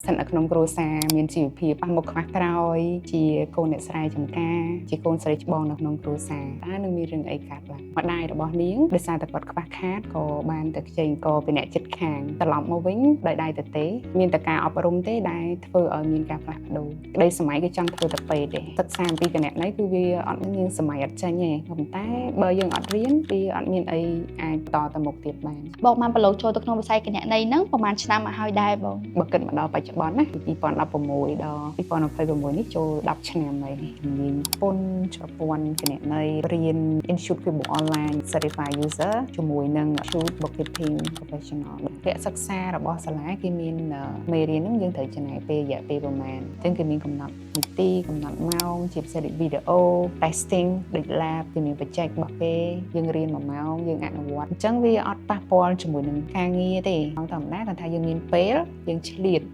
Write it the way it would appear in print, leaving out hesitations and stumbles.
ស្ថិតនៅក្នុងគ្រួសារមានជីវភាពប៉ះមុខខ្វះក្រោយជាកូនអ្នកស្រែចម្ការជាកូនស្រីច្បងនៅក្នុងគ្រួសារតើនឹងមានរឿងអីកើតឡើងម្ដាយរបស់នាងដោយសារតែគាត់ខ្វះខាតក៏បានទៅខ្ចីអង្គពីអ្នកជិតខាងត្រឡប់មកវិញដោយដៃទទេមានតែការអប់រំទេដែលធ្វើឲ្យមានការផ្លាស់ប្ដូរក្តីសម័យគឺចង់ធ្វើតែពេទ្យទេសិក្សាអំពីគណនេយ្យគឺវាអត់មានសម័យអត់ចេញទេក៏ប៉ុន្តែបើយើងអត់រៀនវាអត់មានអីអាចតទៅមុខទៀតបាន។ បងបានប្រឡូកចូលទៅក្នុងវិស័យគណនេយ្យហ្នឹងប្រហែលឆ្នាំមកហើយដែរបង? បើគិតមកដល់បច្ចុប្បន្នណាពី2016ដល់2026នេះចូល10ឆ្នាំហើយជំនាញពន្ធប្រព័ន្ធគណនេយ្យរៀន Institute QuickBooks Online Certified User ជាមួយនឹង Institute Bookkeeping Professional វគ្គសិក្សារបស់សាលាគេមានមេរៀនហ្នឹងយើងត្រូវចំណាយពេលរយៈពេលប្រហែលអញ្ចឹងគេមានកំណត់នីតិកំណត់ម៉ោងជាពិសេសដូចវីដេអូ testing ដូច lab គេមាន project របស់គេយើងរៀន1ម៉ោងយើងអនុវត្តអញ្ចឹងវាអត់ប៉ះពាល់ជាមួយនឹងការងារទេធម្មតាគាត់ថាយើងមានពេលយើងឆ្លៀត។